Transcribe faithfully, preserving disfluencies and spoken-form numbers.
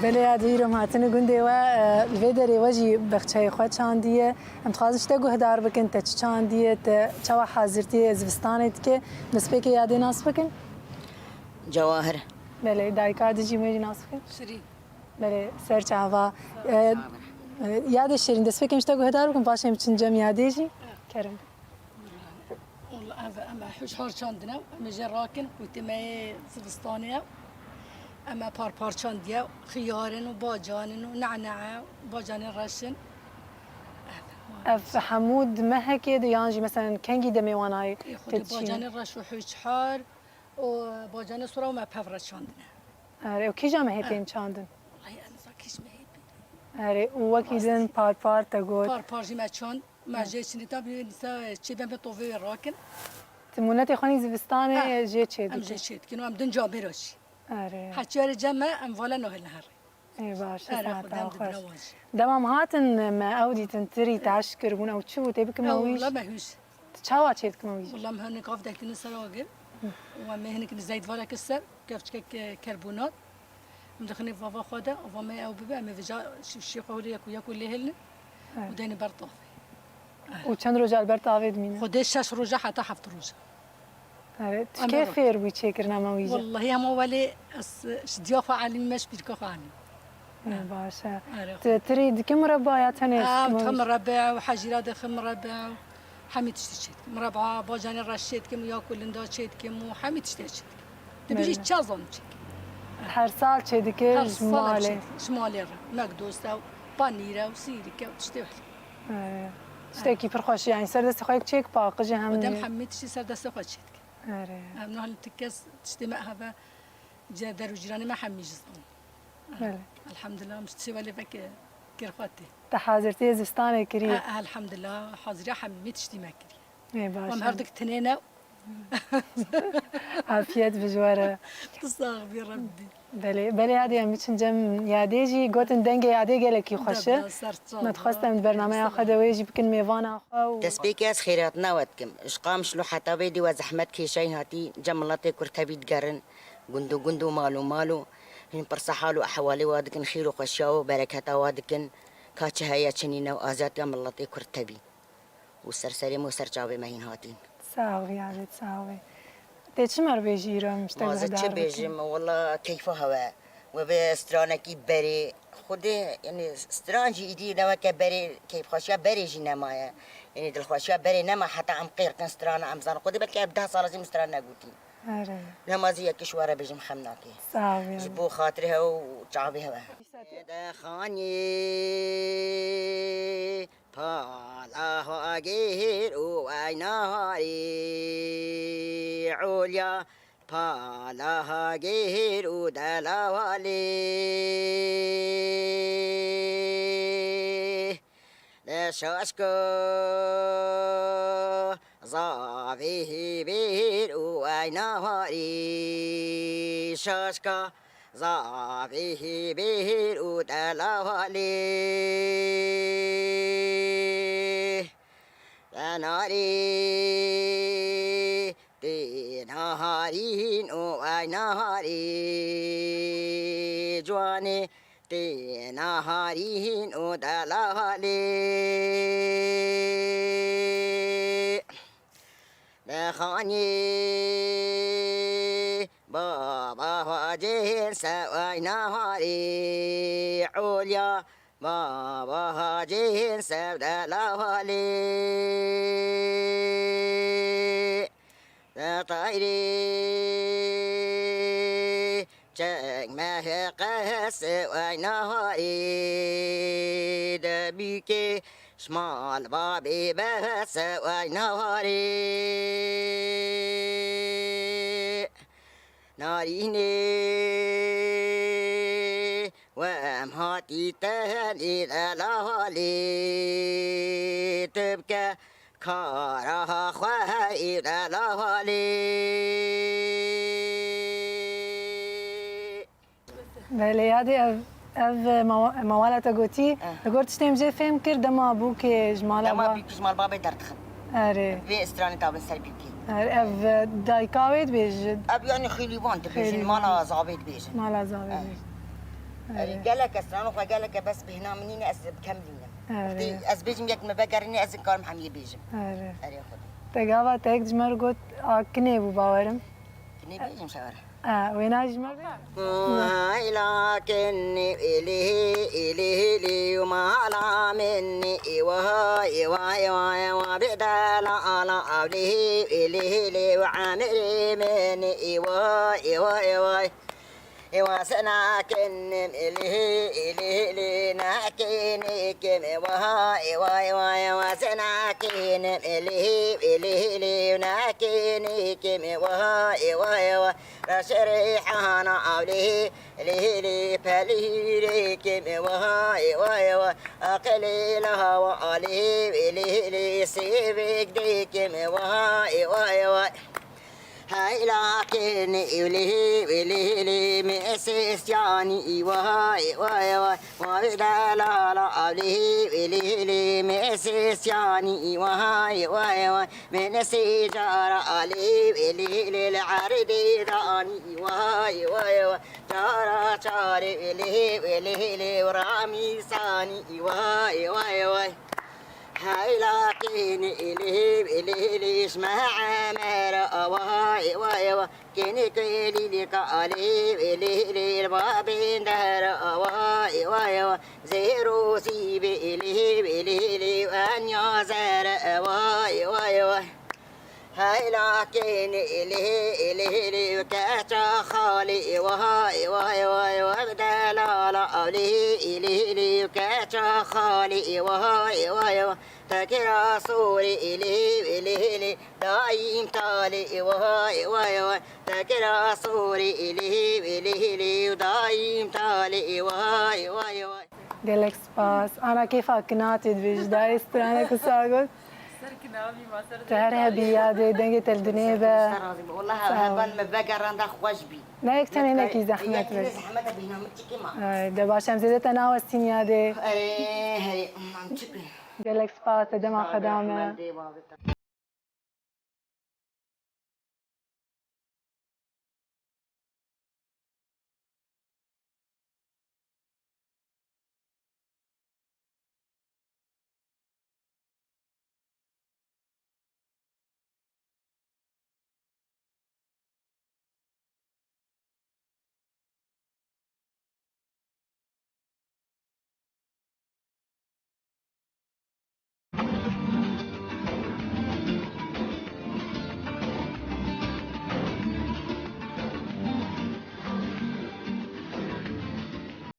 Belê ya, dîrom hatine gundê we, e, li vê derê we jî bexçeyê xwe çandiye. Em dixwazin ji te guhdar bikin, te çi çandiye, te çawa hazirtiyê zivistanê dike? Destpêkê yadê nas bikin. Cewahir. Belê, dayika di jî me jî nas bikin. Şirîn. Belê, ser çava. E, e, yadê Şirîn, destpêkê em ji te guhdar bikin, paşê em çin cem yadê jî. Kerem. Wala ev em e hûşhar çandine, em ê jê rakin, qûtê me yê zivistanê ye. Em e par par çandiye, xiyar in û bacan in û nane, bacanên reş in. Ev hemû di mehekê de yan jî, meselen, kengî demê wan ayê? Ê, xwedê têçîn? Bacanê reş û hûşhar û bacanê sora û me pev re çandine. Erê, û kîja mehê tên çandin? Wallahî, ez nizam kîj mehê bî. Erê, û wekî din par par te got. Par par jî me çand. Me jê çinî, tabî nisa çêbên bi tovê wê rakin. Ti mûnetê xwe nî zivistanê jê çê dikin? Em jê çê dikin û em din camêra jî. Erê. Heçiyarê cem me, em vala nahêlin herê. Ê, baş e, saeta xweş. Dema em hatin me ew dîtin, tirî teş kiribûn, ew çi bû? Tê bikime wî. Wila me hûş. Ti çawa çê dikime wî? Wila me hinek av dekitine ser agir. Û em ê hinek nizeyî divareke ser, kevçikek, e, kerbonat. Em dixinê vava xwe de, ava me ew bibe, em ê vêca şî-, şî xwe hûlê yek û yek û lê hêlin û deynê ber tavê. Û çend roja li ber tavê dimîne? Xwedê şeş roja heta heft roja. Evet, tu kê fêr bûyî çêkirina mewî jî? Wallahî hema welê ez ji diya xwe elîm me, ji pîrka xwe elîm. Ê, baş e. Erê, tu tirî dikî mureba ya tenê? Em dikî murebe û hecîra dixim murebe û hemî tiştî çê dikim. Mureba bacanê reş çê dikim û ya ku linda çê dikim û hemî tiştê çê dikim. Dibêjî çi zanim çê dikim. Her sal çê dikî ji malê? Her sal çê dikim. Ji malê re. Mek dost e û panîr e û sîrike û tiştê wele. Erê. Tiştekî pir xweş, yanî ser destê xwe yek çêk paqij e hem. Xwedê em hemî tiştî ser destê xwe çê dikin. Erê. Em niha li ti kes tiştê me heve, ce-, der û cîranê me hemî jî zanin. Belê. Elhamdulillah, em ji tiştê welê veke kêrxwe tê. Te hazirtiyê zivistanê kiriye? E, elhamdulillah, haziriya hemî tiştî me kiriye. Ê, baş e. Em her du tinê ne. Afiyet bi ji we re. Tu sax bî, Rebbî. Belê, belê, yadê em biçin cem yadê jî, gotin dengê yadê gelekî xweş e. Me dixwest em di bernameya xwe de wê jî bikin mêvana xwe û. Destpêkê ez xêrhatina we dikim. Ji Qamişlo heta vê dî we zehmet kêşayî hatî cem miletê Kurd tevî digerin. Gund û gund û mal û mal û hîn pirsa hal û ehwalê we dikin, xêr û xweşiya we û bereketa we dikin. Ka çi heye çi nîne û azadiya miletê Kurd tevî. û ser serê me û ser çavê me hîn hatîn. Sax bî, Avêt, sax bî. Tê çi me re bêjî îro em ji te guhdar bikin? Ma ez çi bêjim, wela keyfa hewe. We bi stranekî berê, Xwedê, yanî stran jî îdî ne weke berê, keyfxweşiya berê jî nemaye. Yanî dilxweşiya berê nema heta em qêrqin strana, em zanin. Xwedê belkî ev deh sala jî min stran negotî. Erê. Nema zî yekî ji we re bêjim xem nake. Sax bî. Ji bo xatirê hewe û çavê hewe. De xanî Pala hagir û weyna harî ulya, pala hagir û dela walî. Li şaşka zavê hîbir û weyna harî şaşka. Zavê hîbir û dela halê. Tenarî tê naharîn û ay naharî ciwanê tê naharîn û dela halê. Li xanî baba hacên seway naharî olya, baba hacên sew dela halê. Li tayrê çek mehê qehê seway naharî debîkê. Şima li babê behese ay naharê. Narînê we em hatî tenê dela halê. Tu bike kara xwe ê dela halê. Belê, yadê ev, ev, e, mawa-, mawala te gotî, eh, li gor tiştê em jê fêm kir, dema bûkê ji mala Dema ba-, bîkî ji mal babê derdixin. Erê. Vê stranê tabin ser bîkî. Erê, ev, e, dayika wê dibêjin. Ev yanî xêlîvan dibêjin, xêlîvan. Mala zavê dibêjin. Mala zavê, eh, dibêjin. Erê, gelek e, strana xwe gelek e, bes bêhna min nîne, ez bi kemlînim. Erê. Wextî ez bêjim yek me vegerîne, ez karim hemiyê bêjim. Erê. Erê Xwedê. Te gava te yek ji me re got, a kinê bû, bawerim. Kinê bêjim şewere. E, wêna ji me re bêjim. Hayla kinê, êlihê, êlihê lê û mala min, êwa, êwa, êwa, êwa, bidela ala avlihê, êlihê lê û emirê min, êwa, êwa, êwa. Êwa sena kinim, êlihê, êlihê lê nakê nêkim, êwa, êwa, êwa, êwa sena kinim, êlihê, êlihê lê nakê nêkim, êwa, êwa, êwa. Reşê rêhana avlihê, êlihê lê pelî rêkim, êwa, êwa, êwa. Aqilê lawa alihê, êlihê lê sêvêk dêkim, êwa, êwa, êwa. Heyla kene ewlehê, welehê lê me sesyanî îwa, îwa, îwa. Ma vê delala alehê, welehê lê me sesyanî îwa, îwa, îwa. Me nesê cara alehê, welehê lê li erdê danî îwa, îwa, îwa. Cara çarê welehê, welehê lê ramîsanî îwa, îwa, îwa. Heyla kênê êlihê, êlihê lê ji me emera awa, êwa, êwa. Kênê kêlî lê ka alê, êlihê lê li babên dehra awa, êwa, êwa. Zêr û zîbê êlihê, êlihê lê enya zere awa, êwa, êwa. Heyla kênê êlihê, êlihê lê û keça xalê, êwa, êwa, êwa, êwa, bi delala avlihê, êlihê lê û keça xalê, êwa, êwa, êwa. Tekira sorê êlihê, êlihê lê dayîm talê, êwa, êwa, êwa. Tekira sorê êlihê, êlihê lê û dayîm talê, êwa, êwa, êwa. Gelek spas. Ana kêfa kinatê dibêjî, dayê stranek wisa got. Ser kinavî ma, ser Te her hebî yadê, dengê te li dinê be. Ser razî be. Wallah, Sağ ol. Heval me vegeranda xweş bî. Ne yek tenê nekî zehmet be. Zehmet e bîna min çikî ma. Ay, de baş em zêde te nawestîn yadê. Erê, herê, em çikî. Gelek spas, te dema xwe da me.